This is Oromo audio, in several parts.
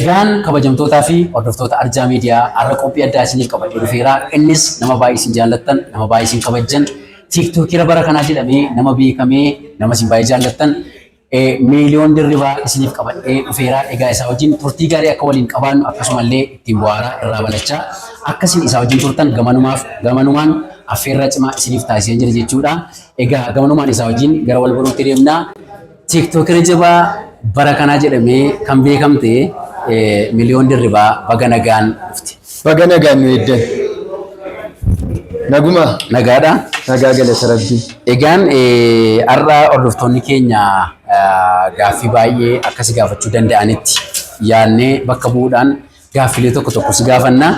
Egaan kabajamtootaa fi hordoftoota Arjaa Miidiyaa, har'a qophii addaa isiniif qabadhee dhufeera. Innis nama baay'ee isin jaallattan, nama baay'ee isin kabajjan, TikTokera bara kanaa jedhamee nama beekamee, nama isin baay'ee jaallattan, Miiliyoon Dirribaa isiniif qabadhee dhufeera. Egaa isaa wajjin turtii gaarii akka waliin qabaannu, akkasumallee ittiin bu'aaraa irraa balachaa akkasiin isaa wajjin turtan gamanumaaf gamanumaan affeerraa cimaa isiniif taasisee jira jechuudha. Egaa gamanumaan isaa wajjin gara wal baruutti deemna. TikTokera jabaa bara kanaa jedhamee kan beekamte Miliyoon Dirribaa, baga nagaan dhufte. Baga nagaan nu eeddan. Naguma. Nagaadha. Nagaa, galata Rabbii. Egaan har'a hordoftoonni keenya gaaffii baay'ee akka si gaafachuu danda'anitti yaadnee bakka bu'uudhaan gaaffilee tokko tokko si gaafanna.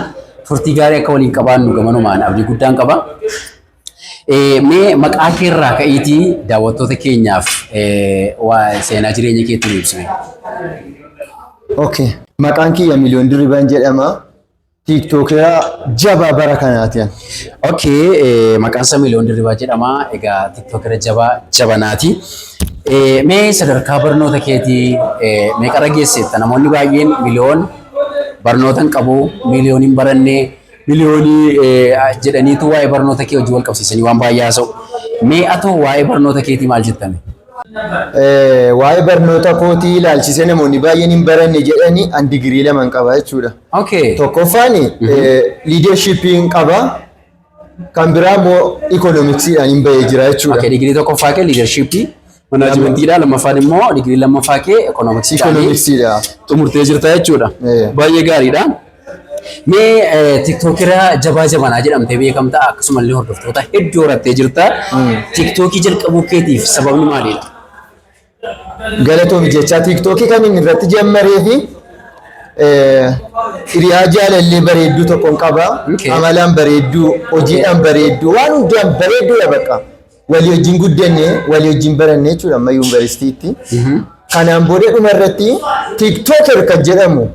Turtii gaarii akka waliin qabaannu gamanumaan abdii guddaan qaba. Mee maqaa keerraa ka'iitii daawwattoota keenyaaf seenaa jireenya keetti nu ibsime. Okay. Maqaan kiyya Miliyoon Dirribaan jedhama. TikTokera jabaa bara kanaati. Okay, maqaan isaa Miliyoon Dirribaa jedhama. Egaa TikTokera jabaa jabanaati. Mee sadarkaa barnoota keetii meeqarra geesseetta? Namoonni baay'een Miliyoon barnoota hin qabu, Miliyoon hin baranne, Miliyoonii jedhaniitu waa'ee barnoota kee hojii wal qabsiisanii waan baay'ee haasa'u. Mee atoo waa'ee barnoota keetii maal jettame? Waa'ee barnoota kootii ilaalchisee namoonni baay'een hin baranne jedhanii, an digirii laman qaba jechuudha. Tokkoffaan leadershipiin qaba. Kan biraa immoo economicsiidhaan hin bahee jira jechuudha. Okay, digirii tokkoffaa kee leadershipii managementiidha. Lammaffaan immoo digirii lammaffaa kee economicsiidhaan Economicsiidha. xumurtee jirta jechuudha. Baay'ee gaariidha. Mee TikTokera jabaa jabanaa jedhamtee beekamta, akkasumallee hordoftoota hedduu horattee jirta. TikTokii jalqabuu keetiif sababni maalidha? Galatoomi jechaa, TikTokii kan inni irratti jammaree fi hiriyaa jaalallee bareedduu tokkon qaba. Amalaan bareedduu, hojiidhaan bareedduu, waan hundaan bareedduudha bakka. Walii wajjin guddanne, walii wajjin baranne jechuudha amma yuunivarsiitiitti. Kanaan booda dhuma irratti TikToker kan jedhamu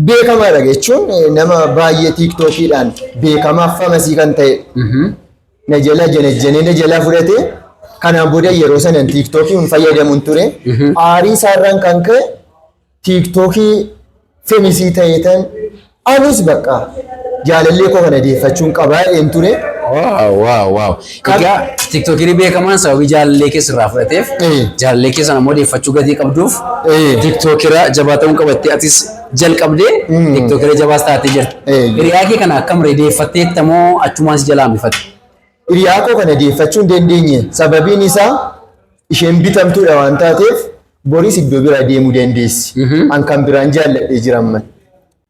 beekamaadha jechuun nama baay'ee TikTokiidhaan beekamaa famous kan ta'e. Na jala janajjanee na jalaa fudhate. Kanaan booda yeroo sanan TikTokii hin fayyadamuun ture. Aarii isaarraan kan ka'e TikTokii famous ta'ee tan anis bakka jaalallee koo kana deeffachuun qabaa jedheen ture. Wow. Egaa TikTokiin beekamaan sababii jaalallee keessa irraa fudhateef, jaalallee keessan ammoo deeffachuu gatii qabduuf, TikTokera jabaa ta'uun qabattee atis jalqabdee TikTokera jabaas taatee jirti. Hiriyaa kee kana akkam ree, deeffatteetta moo achumaan si jalaa hambifatte? Hiriyaa koo kana deeffachuu hin dandeenye. Sababiin isaa isheen bitamtuudha waan taateef boris iddoo biraa deemuu dandeessi. An kan biraan jaalladhee jira amman.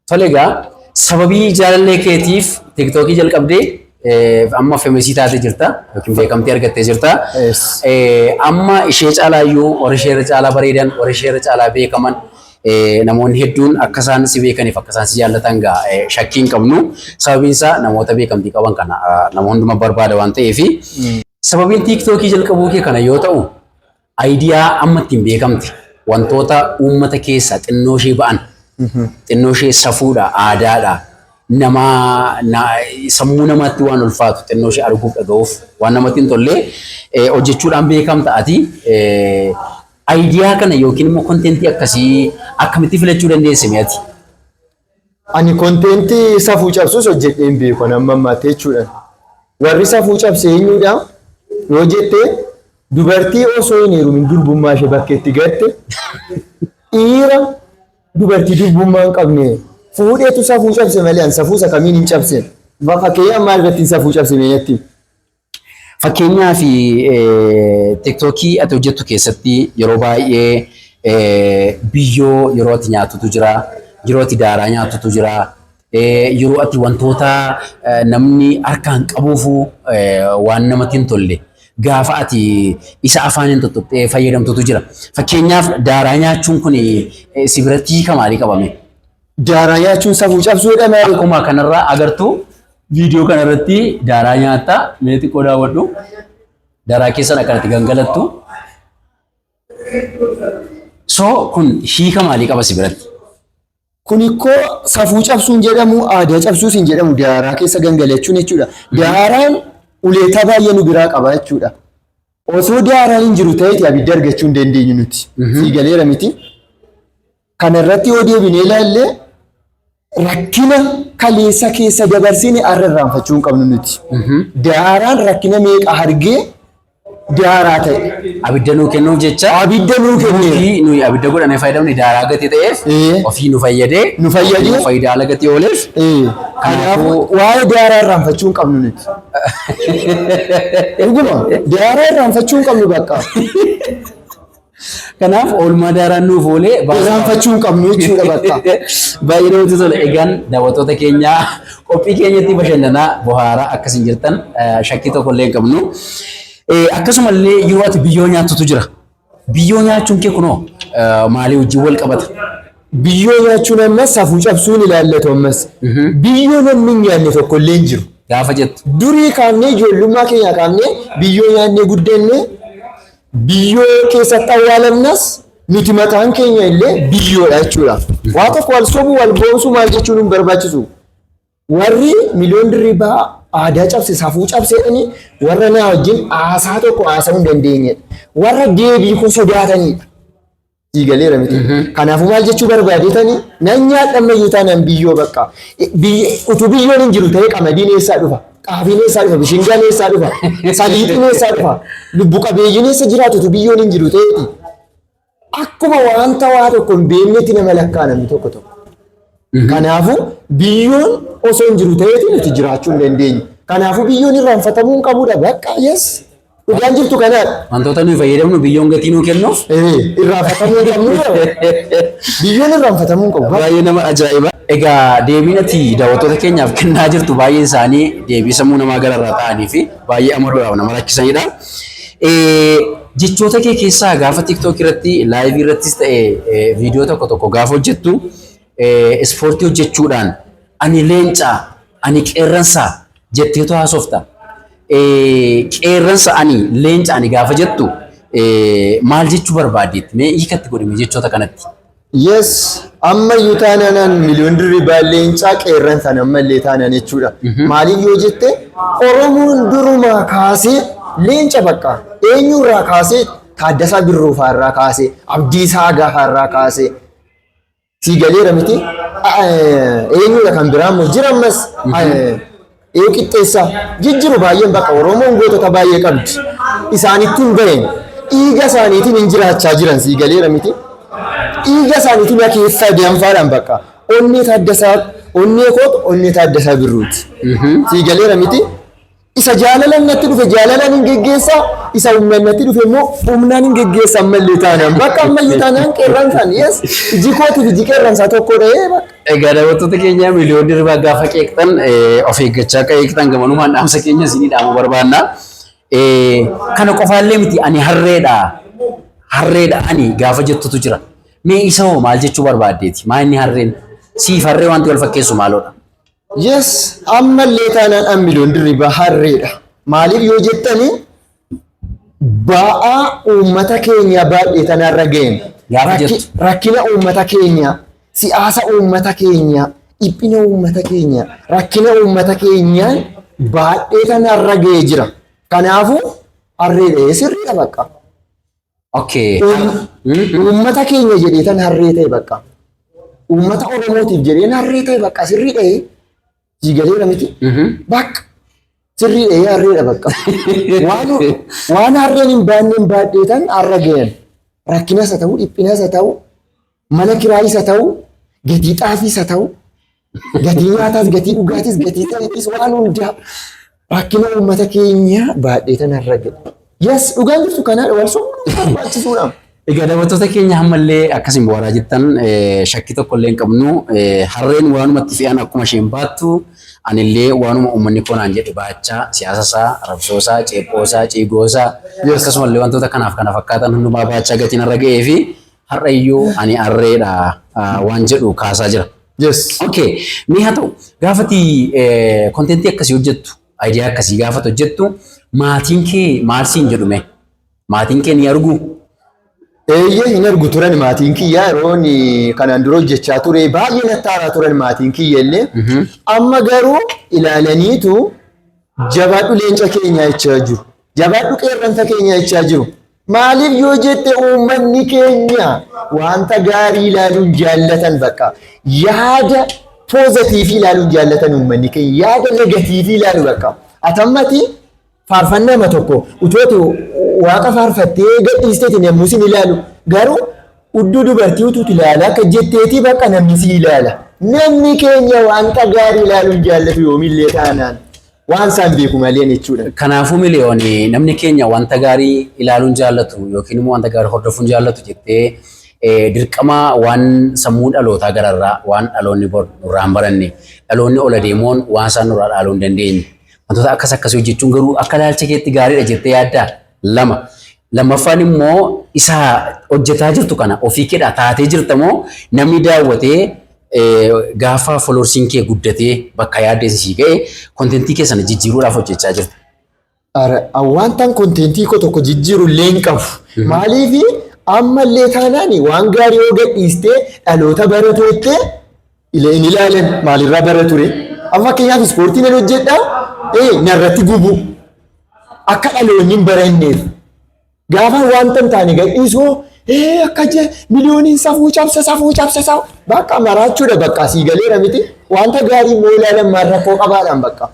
Tole, egaa sababii jaalallee keetiif TikTokii jalqabdee amma famous taatee jirta yookiin beekamtii argattee jirta. Yes. Amma ishee caalaayyuu warri ishee irra caalaa bareedan, warri ishee irra caalaa beekaman, namoonni hedduun akka isaan si beekaniif akka isaan si jaallatan gaa shakkii hin qabnu. Sababiin isaa namoota beekamtii qaban kana nama hunduma barbaada waan ta'eefi. Sababiin TikTokii jalqabuu kee kana yoo ta'u, idea amma ittiin beekamte wantoota uummata keessaa xinnoo ishee ba'an, xinnoo ishee safuudha, aadaadha, nama sammuu namaatti waan ulfaatu, xinnoo ishee arguuf dhaga'uuf waan namatti hin tolle hojjechuudhaan beekamta ati. Idea kana yookiin immoo contentii akkasii akkamitti filachuu dandeesse mee ati? Ani contentii safuu cabsus hojjedhee hin beeku amma ammaatti jechuudha. Warri safuu cabse eenyudha yoo jette, dubartii osoo hin heerumin durbummaa ishee bakkeetti gatte, dhiira dubartii durbummaa hin qabne fuudheetu safuu cabse malee an safuu isa kamiin hin cabse. Fakkeenyaaf maal irratti safuu cabse mee natti? Fakkeenyaaf TikTokii ati hojjettu keessatti yeroo baay'ee biyyoo yeroo ati nyaatutu jira, yeroo ati daaraa nyaatutu jira, yeroo ati wantoota namni harkaan qabuufu waan namatti hin tolle gaafa ati isa afaaniin tuttuqxee fayyadamtutu jira. Fakkeenyaaf daaraa nyaachuun kun si biratti hiika maalii qabame? Daaraa nyaachuun safuu cabsuudha maali? Akkuma kanarraa agartu, viidiyoo kanarratti daaraa nyaata, mee xiqqoo daawwadhu. Daaraa keessan akkanatti gangalattu. So kun hiika maalii qaba si biratti? Kun ikkoo safuu cabsuun jedhamu, aadaa cabsuus hin jedhamu, daaraa keessa gangalachuun jechuudha. Daaraan uleetaa baay'ee nu biraa qaba jechuudha. Osoo daaraan hin jiru ta'eeti abidda argachuu hin dandeenyu nuti. Sii galeera miti? Kana irratti yoo deebinee ilaalle, Rakkina kaleessa keessa dabarsine har'a irraanfachuu hin qabnu nuti. Daaraan rakkina meeqa argee daaraa ta'e. Abidda nuu kennuuf jecha Abidda nuu kenne. Nuti nuyi abidda godhanee fayyadamne daaraa gatii ta'eef ofii nu fayyadee Nu fayyadee. ofii faayidaa ala gatii ooleef. Kanaafuu waa'ee daaraa irraanfachuu hin qabnu nuti. Dhuguma daaraa irraanfachuu hin qabnu bakka. Kanaaf oolmaa daaraan nuuf oolee Irraanfachuu hin qabnu jechuudha bakka. Baay'ee namatti tola. Egaan daawwattoota keenya qophii keenyatti bashannanaa bohaaraa akkasiin jirtan shakkii tokko illee hin qabnu. Akkasumallee yeroo ati biyyoo nyaattutu jira. Biyyoo nyaachuun kee kunoo maalii wajjin wal qabata? Biyyoo nyaachuun ammas safuu cabsuun ilaallatu ammas. Biyyoo namni hin nyaanne tokko illee hin jiru. Gaafa jettu. Durii kaafnee ijoollummaa keenya kaafnee biyyoo nyaannee guddanne. Biyyoo keessatti awwaalamnas nuti mataan keenya illee biyyoodha jechuudha. Waa tokko wal sobuu wal boonsuu maal jechuun hin barbaachisu. Warri Miliyoon Dirribaa aadaa cabse safuu cabse jedhanii warra naa wajjin haasaa tokko haasa'uu hin dandeenyedha. Warra deebii koo sodaatanidha. Sii galeera miti. Kanaafuu maal jechuu barbaadeetani nan nyaadha ammayyuu taanaan biyyoo bakka. Utuu biyyoon hin jiru ta'ee qamadiin eessaa dhufa? Xaafiin eessaa dhufa? Bishingaan eessaa dhufa? Saliixiin eessaa dhufa? Lubbu qabeeyyiin eessa jiraatu utuu biyyoon hin jiru ta'eeti? Akkuma wanta waa tokko hin beeknetti nama lakkaa namni tokko tokko. Kanaafuu biyyoon osoo hin jiru ta'eeti nuti jiraachuu hin dandeenyu. Kanaafuu biyyoon irraanfatamuu hin qabudha bakka yes. Dhugaan jirtu kanaadha. Wantoota nuyi fayyadamnu biyyoon gatii nuu kennuuf. Irraanfatamuu hin qabnu. Biyyoon irraanfatamuu hin qabu. Baay'ee nama ajaa'iba. Egaa deebiin ati daawwattoota keenyaaf kennaa jirtu baay'een isaanii deebii sammuu namaa gararraa ta'anii fi baay'ee amanuudhaaf nama rakkisanidha. Jechoota kee keessaa gaafa TikTok irratti live irrattis ta'e viidiyoo tokko tokko gaafa hojjettu ispoortii hojjechuudhaan ani leencaa ani qeerransaa jetteetu haasofta. Qeerransa ani leenca ani gaafa jettu maal jechuu barbaaddeetti? Mee hiikatti godhime jechoota kanatti. Yes, ammayyuu taanaan Miliyoon Dirribaa leencaa qeerransaan ammallee taanaan jechuudha. Maaliif yoo jette Oromoon durumaa kaasee leenca bakka eenyurraa kaasee Taaddasaa Birruufaa irraa kaasee Abdiisaa Agaafaa irraa kaasee sii galeera miti. Eenyudha kan biraa immoo jira ammas ee qixxeessaa jijjiru baay'een bakka Oromoon gootota baay'ee qabdi. Isaanitti hin baheen dhiiga isaaniitiin hin jiraachaa jiran sii galeera miti. Dhiiga isaaniitiin akeessaa deemfaadhaan bakka onnee Taaddasaa onnee kootu onnee Taaddasaa Birruuti. Sii galeera miti. Isa jaalalaan natti dhufe jaalalaan hin geggeessa, isa humnaan natti dhufe immoo humnaan hin geggeessa ammallee taanaan. Bakka ammayyuu taanaan qeerransaan yes iji kootiif iji qeerransaa tokkodha ee bakka. Egaa daawwattoota keenya Miliyoon Dirribaa gaafa qeeqxan of eeggachaa akka qeeqxan gamanumaan dhaamsa keenya isinii dhaamuu barbaanna. Kana qofaallee miti ani harreedha harreedha ani gaafa jettutu jira. Mee isa hoo maal jechuu barbaaddeeti? Maa inni harreen? Siif harree wanti wal fakkeessu maaloodha? Yes, ammallee taanaan an Miliyoon Dirribaa harreedha. Maaliif yoo jettani ba'aa uummata keenyaa baadhee tanarra ga'een. Gaafa jettu. Rakkina uummata keenyaa, siyaasa uummata keenyaa, dhiphina uummata keenyaa, rakkina uummata keenyaan baadhee tanarra ga'ee jira. Kanaafuu harreedha sirriidha bakka. Okay. Uummata keenya jedhee tan harree ta'e bakka. Uummata Oromootiif jedheen harree ta'e bakka sirrii dha'ee sii galeera miti. Bakka sirrii dha'ee harreedha bakka. Waan harreen hin baanne hin baadhee tan har'a ga'an. Rakkinas haa ta'u, dhiphinas haa ta'u, mana kiraayis haa ta'u, gatii xaafiis haa ta'u, gatii nyaataas, gatii dhugaatis, gatii zayitiis waan hundaa rakkina uummata keenyaa baadhee tan har'a ga'e. Yes, dhugaan jirtu kanaadha wal sobuun barbaachisuudha. Egaa daawwattoota keenya ammallee akkasiin bohaaraa jirtan shakkii tokko illee hin qabnu. Harreen waanumatti fe'an akkuma isheen baattu anillee waanuma uummanni koo naan jedhe baachaa siyaasa isaa, arrabsoo isaa, ceephoo isaa, ciigoo isaa akkasumallee wantoota kanaaf kana fakkaatan hundumaa baachaa gatiin har'a ga'ee fi har'a iyyuu ani harreedha waan jedhu kaasaa jira. Yes. Okay, mee haa ta'u gaafati kontentii akkasii hojjettu, idea akkasii gaafatu hojjettu maatiin kee maal siin jedhu mee? Maatiin kee ni arguu? Eeyyee hin argu turan maatiin kiyya yeroo inni kanaan dura hojjechaa ture baay'ee natti aaraa turan maatiin kiyya illee. Amma garuu ilaalaniitu jabaadhu leenca keenya jechaa jiru. Jabaadhu qeerransa keenya jechaa jiru. Maaliif yoo jette uummanni keenya wanta gaarii ilaaluun jaallatan bakka yaada Positive ilaaluun jaallatan uummanni keenya, yaada negative ilaalu bakka. Atammati faarfannaa nama tokko utuu waaqa faarfattee gadhiisteeti namni sin ilaalu, garuu udduu dubartii utuuti ilaala akka jetteetii bakka namni si ilaala. Namni keenya wanta gaarii ilaaluun jaallatu yoomillee taanaan waan isaan beeku malee jechuudha. Kanaafuu Miliyoon, namni keenya wanta gaarii ilaaluun jaallatu yookiin immoo wanta gaarii hordofuun jaallatu jettee, dirqama waan sammuu dhalootaa gararraa, waan dhaloonni bor nurraa hin baranne, dhaloonni ol adeemoon waan isaan nurraa dhaaluu hin dandeenye, wantoota akkas akkasii hojjechuun garuu akka ilaalcha keetti gaariidha jettee yaaddaa? Lama. Lammaffaan immoo, isa hojjetaa jirtu kana ofii keedhaa taatee jirta moo namni daawwatee gaafa followersiin kee guddatee bakka yaaddeessi sii ga'e contentii kee sana jijjiiruudhaaf hojjechaa jirta? Wantan contentii koo tokko jijjiiru illee hin qabu. Maaliif, ammallee taanaan waan gaarii yoo gadhiistee dhaloota baratu jettee hin ilaalan, maalirraa bara ture. Amma fakkeenyaaf ispoortii nan hojjedha, narratti gubu. Akka dhaloonni hin baranneef. Gaafa wanta hin taane gadhiisuu, akka je Miliyooniin safuu cabsa, safuu cabsa, safuu bakka maraachuudha, bakka sii galeera miti? Wanta gaarii immoo ilaalan maal rakkoo qabaadhaan bakka.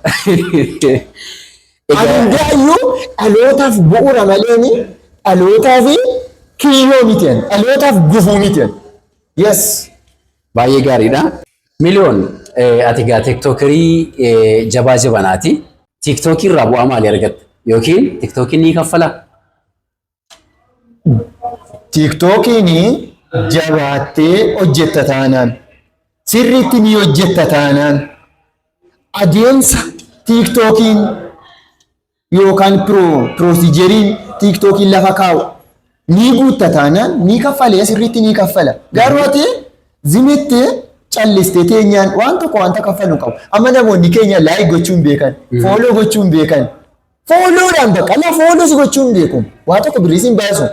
Hundaayyuu dhalootaaf bu'uura maleeni dhalootaaf kiyyoo miti, dhalootaaf gufuu miti. Yes. Baay'ee gaariidha. Miliyoon, ati egaa TikTokerii jabaa jabanaati. TikTokii irraa bu'aa maalii argatta? Yookiin TikTokiin ni kaffalaa? TikTokiin jabaattee hojjetta taanaan, sirriitti ni hojjetta taanaan, adeemsa TikTokiin yookaan procedureiin TikTokiin lafa kaa'u ni guutta taanaan ni kaffalee, sirriitti ni kaffala. Garuu ati zimitti callistee teenyaan waan tokko wanta kaffalu hin qabu. Amma namoonni keenya like gochuu hin beekan, follow gochuu hin beekan. Followdhaan bakka ala follows gochuu hin beeku. Waa tokko birriis hin baasu.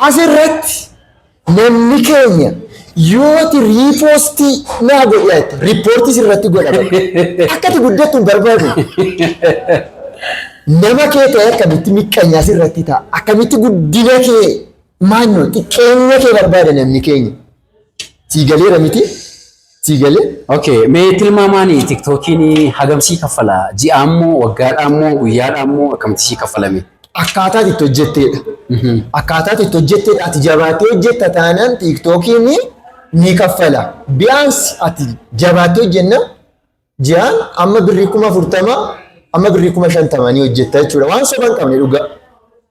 Asirratti namni keenya yooti repostii naa godhe, reportii sirratti godha bakka. Akka ati guddattu hin barbaadu. Nama kee ta'e akkamitti miqqanyaa sirratti ta'a? Akkamitti guddina kee maannoo xiqqeenya kee barbaada namni keenya? Sii galeera miti? Sii galee? Okay, mee tilmaamaani TikTokiin hagam sii kaffala? Ji'aan moo, waggaadhaan moo, guyyaadhaan moo, akkamitti sii kaffalame? Akkaataa itti hojjetteedha. Akkaataa itti hojjetteedha. Ati jabaattee hojjetta taanaan TikTokiin ni kaffala. Biyaansi ati jabaattee hojjenna ji'aan amma birrii 40,000, amma birrii 50,000 ni hojjetta jechuudha. Waan soba hin qabne, dhugaa.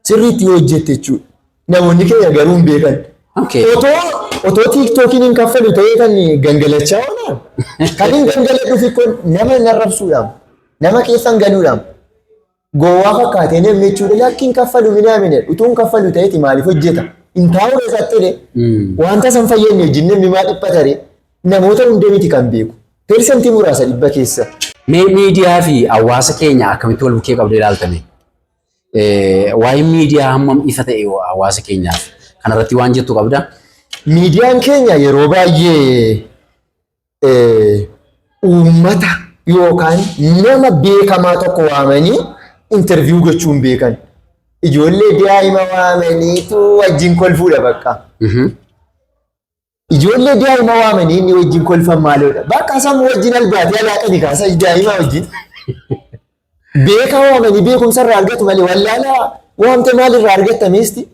Sirriitti yoo hojjette jechuudha. Namoonni keenya garuu hin beekan. Otoo TikTokiin hin kaffalu ta'ee kan gangalachaa oolan. Kan hin gangaladhuuf kun nama hin arrabsuudhaan, nama keessa hin galuudhaan. Gowwaa fakkaatee namni jechuudha, lakki hin kaffalu minaamine, utuu hin kaffalu ta'eeti maaliif hojjeta? Hin taa'u isaatti jedhe. Wanta san fayyadne wajjin namni maa dhiphatare? Namoota hunda miti kan beeku. Percentii muraasa dhibba keessa. Mee miidiyaa fi hawaasa keenya akkamitti wal bukkee qabdee ilaaltame? Waa'ee miidiyaa hammam ifa ta'e hawaasa keenyaaf? Kanarratti waan jettu qabdaa? Miidiyaan keenya yeroo baay'ee uummata yookaan nama beekamaa tokko waamanii interview gochuu hin beekan. Ijoollee daa'ima waamaniitu wajjin kolfuudha bakka. Ijoollee daa'ima waamanii inni wajjin kolfan maaloodha? Bakka sammuu wajjin albaatee alaaqanii kaasa daa'ima wajjin. Beekaa waamanii beekumsa irraa argatu malee wallaalaa waamte maalirraa argatta meesti?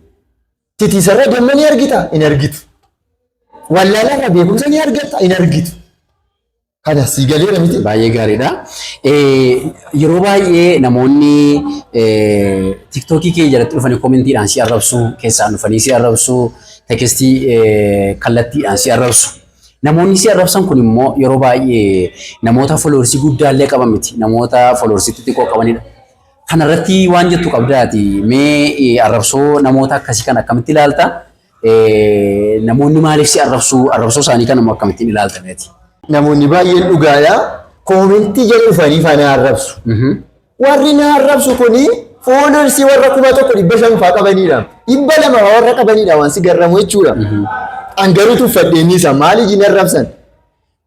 Titiisarra damma ni argita? Hin argitu. Wallaalarraa beekumsa ni argatta? Hin argitu. Kana sii galeera miti? Baay'ee gaariidha. Yeroo baay'ee namoonni TikTokii kee jalatti dhufanii commentiidhaan si arrabsu, keessaan dhufanii si arrabsu, textii kallattiidhaan si arrabsu. Namoonni si arrabsan kun immoo yeroo baay'ee namoota followersii guddaallee qaban miti. Namoota followersii xixiqqoo qabanidha. Kanarratti waan jettu qabdaati. Mee arrabsoo namoota akkasii kan akkamitti ilaalta? Namoonni maaliif si arrabsu? Arrabsoo isaanii kan immoo akkamittiin ilaalta meeti? Namoonni baay'een dhugaadha. Commentii jala dhufanii faana arrabsu. Warri na arrabsu kuni followersii warra 1500 faa qabanidha. 200 warra qabanidha, waan si garramu jechuudha. An garuu tuffadheen isa, maaliif hin arrabsan?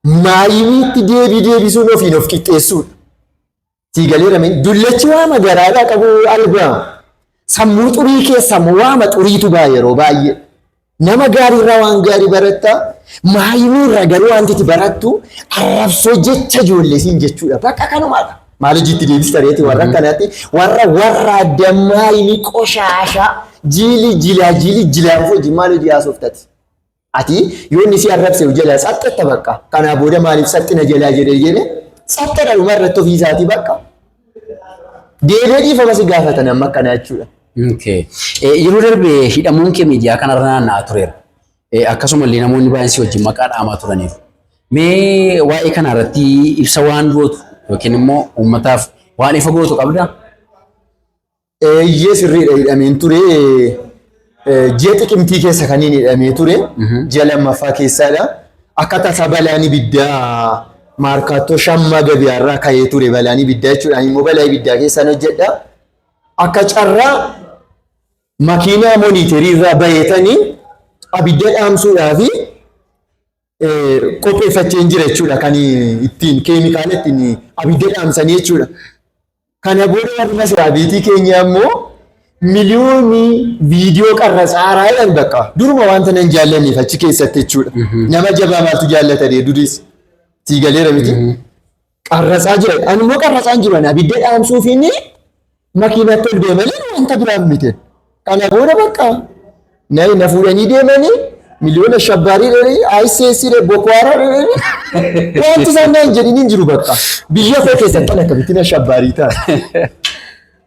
Maayimiitti deebii deebisuun ofiin of qixxeessuudha. Sii galeera miti? Dullachi waama garaadhaa qabu albaa. Sammuu xurii keessa waama xuriitu ba'a yeroo baay'ee. Nama gaariirraa waan gaarii baratta. Maayimiirraa garuu wanti itti barattu arrabsoo jecha ijoollee siin jechuudha. Bakka kanumaadha. Maal hojiitti deebista reeti warra akkanaatti warra adda maayimii qoshaashaa jiili jilaa jiili jilaan hojii maal hojii haasoftati. Ati yoo inni si arrabse jalaa saxxatta bakka. Kanaa booda maaliif saxxina jalaa jedhee jedhe saxxadha dhuma irratti ofii isaatii bakka. Deebi'ee dhiifama si gaafatan amma akkanaa jechuudha. Okay. Yeroo darbe hidhamuun kee miidiyaa kanarra naanna'aa tureera. Akkasumallee namoonni baay'een si wajjin maqaa dhaamaa turaniiru. Mee waa'ee kana irratti ibsa waan gootu yookiin immoo uummataaf waan ifa gootu qabdaa? Eeyyee, sirriidha, hidhameen ture. Ji'a Xiqimtii keessa kan inni hidhamee ture. Ji'a lammaffaa keessaadha. Akka tasaa balaan ibiddaa Maarkaattoo Shammaa Gabiyaarraa ka'ee ture, balaan ibiddaa jechuudha. Ani immoo balaa ibiddaa keessaan hojjedha. Akka carraa makiinaa mooniiterii irraa baheetanii abidda dhaamsuudhaaf qopheeffachee jira jechuudha. Kan ittiin keemikaala ittiin abidda dhaamsanii jechuudha. Kana booda warri masraa beetii keenya immoo Miliyoonii viidiyoo qarratsaaraa jedhan bakka. Duruma wanta nan jaallanneef achi keessatti jechuudha. Nama jabaa maaltu jaallata dee duris. Sii galeera miti. Qarratsaa jira. Ani immoo qarratsaan jiru. Ani abidda dhaamsuuf inni makiinatti ol deemalee wanta biraan miti. Kana booda bakka na fuudhanii deemanii Miliyoona shabbaarii dheerii, ICS dheerii, Boko Haram dheerii. Wanti isaan naan jedhin hin jiru bakka. Biyya koo keessatti kan akkamittiin ashabbaarii ta'a?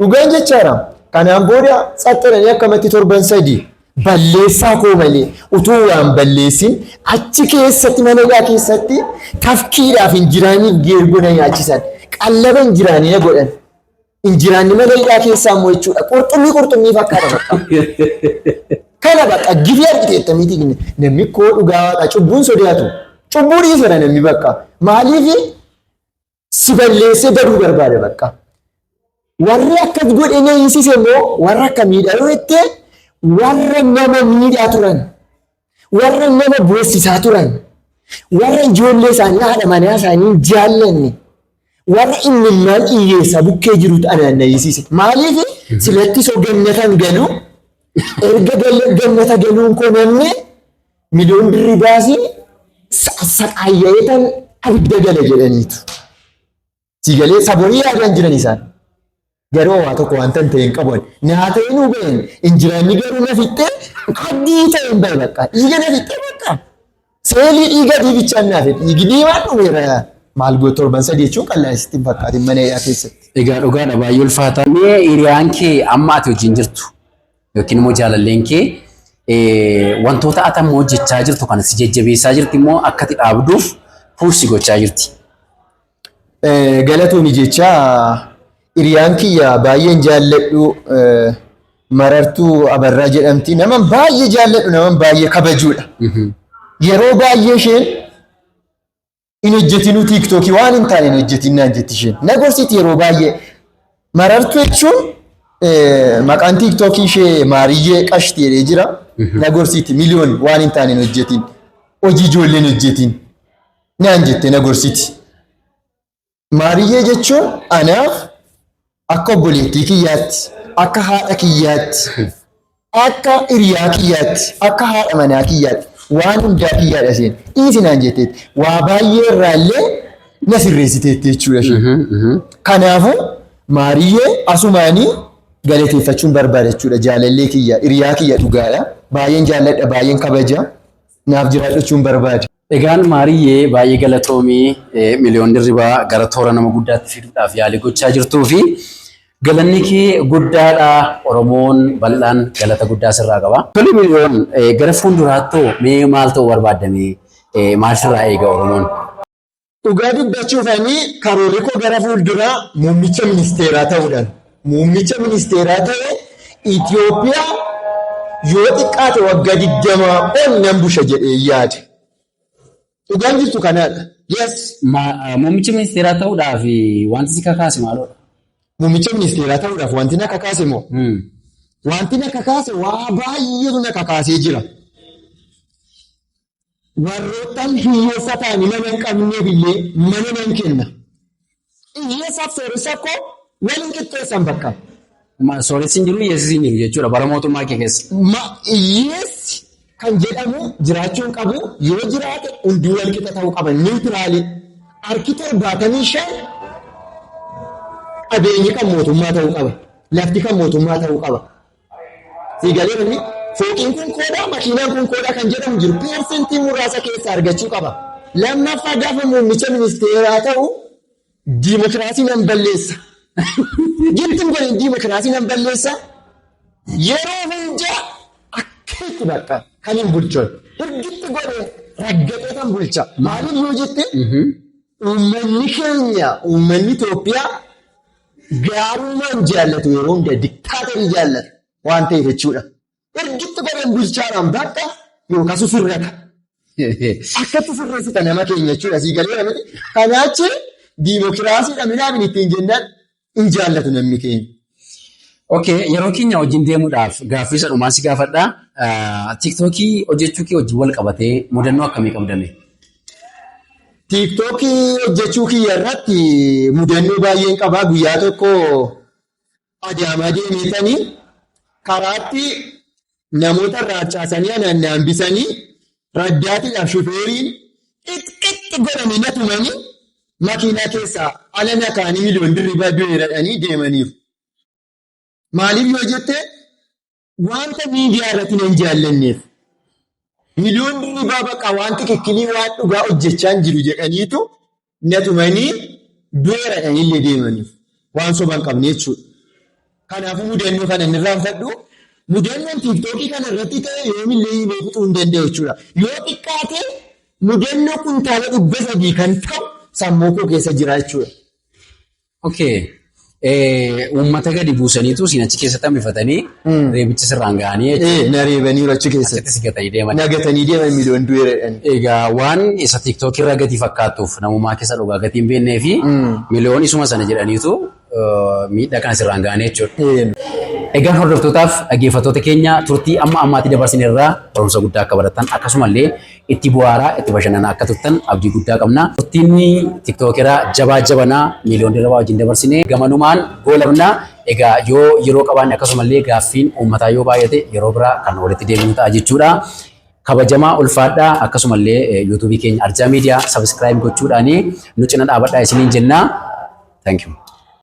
Dhugaan jechaadha. Kanaan booda tsaxxiranii akkamatti torban 3 balleessaa koo malee utuu waan balleessin achi keessatti mana hidhaa keessatti tafkiidhaaf hin jiraaniif geergoo na nyaachisan. Qallaba hin jiraanii na godhan. Injiraanni mana hidhaa keessaa immoo jechuudha. Qurxummii qurxummii fakkaata bakka. Kana bakka gifii argiteetta miti namni koo dhugaa waaqa cubbuun sodaatu. Cubbuu dhiiseera namni bakka. Maaliif si balleessee baduu barbaada bakka. Warri akkas godhe na hiisise immoo warra akka miidhaa yoo jette, warra nama miidhaa turan, warra nama boossisaa turan, warra ijoollee isaanii, haadha manaa isaanii hin jaallanne, warra imimmaan hiyyeessaa bukkee jirutu anaan na hiisise. Maaliif silatti soo gannatan galu, erga gannata galuun koo namni Miliyoon Dirribaasii saqaayya'eetan abidda gala jedhaniitu. Siigalee saborii yaadaan jiran isaan. Garuu waa tokko wanta hin ta'in qabu. Naa ta'e nuu ba'een injiraanni garuu na fixxee adii ta'een bahe bakka. Dhiiga na fixxee bakka. Seelii dhiiga diibichaan naa fedhe. Dhiigi diimaan dhumeera. Maal goota, torban 3 jechuun qal'aa sitti hin fakkaatin mana hidhaa keessatti. Egaa dhugaadha, baay'ee ulfaata. Mee hiriyaan kee amma ati wajjin jirtu yookiin immoo jaalalleen kee wantoota ati amma hojjechaa jirtu kana si jajjabeessaa jirti immoo akka ati dhaabduuf puush si gochaa jirti? Galatoomi jecha, hiriyaan kiyya baay'een jaalladhu Marartuu Abarraa jedhamti. Naman baay'ee jaalladhu, naman baay'ee kabajuudha. Yeroo baay'ee isheen hin hojjetinuu, TikTokii waan hin taane hin hojjetin naan jetti isheen. Na gorsiti yeroo baay'ee. Marartuu jechuun maqaan TikTokii ishee Maariyyee Qashti jedhee jira. Na gorsiti, Miliyoon waan hin taane hin hojjetin. Hojii ijoolleen hojjetin. Naan jette na gorsiti. Maariyyee jechuun anaaf akka obboleettii kiyyaatti, akka haadha kiyyaatti, akka hiriyaa kiyyaatti, akka haadha manaa kiyyaatti, waan hundaa kiyyaadha isheen. Dhiisi naan jetteetti. Waa baay'ee irraallee na sirreessiteetti jechuudha isheen. Kanaafuu Maariyyee asumaanii galateeffachuun barbaada jechuudha. Jaalallee kiyya, hiriyaa kiyya dhugaadha. Baay'een jaalladha, baay'een kabaja. Naaf jiraadhu jechuun barbaada. Egaan Maariyyee, baay'ee galatoomii. Miliyoon Dirribaa gara toora nama guddaatti fiduudhaaf yaalii gochaa jirtuu fi galanni kee guddaadha. Oromoon bal'aan galata guddaa sirraa qaba. Tole Miliyoon, gara fuulduraattoo mee maal ta'uu barbaaddamee, maal sirraa eega Oromoon? Dhugaa dubbachuuf ani karoorri koo gara fuulduraa muummicha ministeeraa ta'uudhaan. Muummicha ministeeraa ta'e Itoophiyaa yoo xiqqaate waggaa 20 ol nan busha jedhee yaada. Dhugaan jirtu kanaadha. Yes. Muummicha ministeeraa ta'uudhaaf wanti si kakaase maaloodha? Muummicha ministeeraa ta'uudhaaf wanti na kakaase moo? Wanti na kakaase waa baay'eetu na kakaasee jira. Warroottan hiyyeessa ta'anii mana hin qabneef illee mana nan kenna. Hiyyeessaaf sooressa koo waliin qixxeessan bakka. Sooressi hin jiru, hiyyeessi hin jiru jechuudha bara mootummaa kee keessa. Hiyyeessi kan jedhamu jiraachuu hin qabu. Yoo jiraate hunduu wal qixa ta'uu qaba. Neutral. Harki 75 qabeenyi kan mootummaa ta'uu qaba. Lafti kan mootummaa ta'uu qaba. Siigalee namni fooqiin kun koodhaa, makiinaan kun koodhaa kan jedhamu jiru percentii muraasa keessaa argachuu qaba. Lammaffaa, gaafa muummicha ministeeraa ta'u diimokiraasii nan balleessa. Gittin godhin diimokiraasii nan balleessa. Yeroo hundaa akka itti bakka kan hin bulchan. Hirgitti godhe raggatee kan bulcha. Maaliif yoo jette, uummanni keenya, uummanni Itoophiyaa gaarummaan jaallatu, yeroo hunda diktaatorii jaallatu waan ta'eef jechuudha. Ergitti godhan bulchaadhaan bakka yookaan sirrata. Akkatti sirreessita nama keenya jechuudha. Sii galee namni kanaachi diimokiraasiidha minaamin ittiin jennaan hin jaallatu namni keenya. Okay, yeroo keenya wajjin deemuudhaaf gaaffii isa dhumaa si gaafadha. TikTokii hojjechuu kee wajjin wal qabatee mudannoo akkamii qabdame? TikTokii hojjechuu kiyya irratti mudannoo baay'een qabaa. Guyyaa tokko Adaamaa deemetanii karaatti namoota irraa harcaasanii anaan na hambisanii, raddaatiidhaaf shufeeriin qixqixxi godhanii na tumanii, makiinaa keessaa ala na kaanii Miliyoon Dirribaa du'eeradhanii deemaniiru. Maaliif yoo jette, wanta miidiyaa irratti nan jaallanneef. Miliyoon Dirribaa bakka waan tikikkilii, waan dhugaa hojjechaa hin jiru jedhaniitu na tumanii du'eeradhanii illee deemaniif. Waan soba hin qabne jechuudha. Kanaafuu mudannoo kana hin irraanfadhu. Mudannoon TikTokii kana irratti ta'e yoomillee himee fixuu hin danda'u jechuudha. Yoo xiqqaate mudannoo kuntaala 300 kan ta'u sammuu koo keessa jira jechuudha. Okay. Uummata gadi buusaniitu siin achi keessatti hambifatanii reebicha sirraan ga'anii jechuudha. Ee, na reebaniiru achi keessatti. Achitti si gatanii deeman. Na gatanii deeman, Miliyoon du'eeradhanii. Egaa waan isa TikTokii irra gatii fakkaattuuf namummaa keessa dhugaa gatii hin beeknee fi Miliyoon isuma sana jedhaniitu miidhaa kana sirraan ga'anii jechuudha. Egaan hordoftootaaf dhaggeeffattoota keenya, turtii amma ammaatti dabarsine irraa barumsa guddaa akka barattan, akkasumallee itti bu'aaraa itti bashannanaa akka turtan abdii guddaa qabna. Turtiin TikTokeraa jabaa jabanaa Miliyoon Dirribaa wajjin dabarsine gamanumaan goolabna. Egaa yoo yeroo qabaanne, akkasumallee gaaffiin uummataa yoo baay'ate, yeroo biraa kan walitti deemnu ta'a jechuudha. Kabajamaa, ulfaadhaa. Akkasumallee YouTubeii keenya Arjaa Miidiyaa subscribe gochuudhaanii nu cina dhaabadhaa isiniin jenna. Thank you.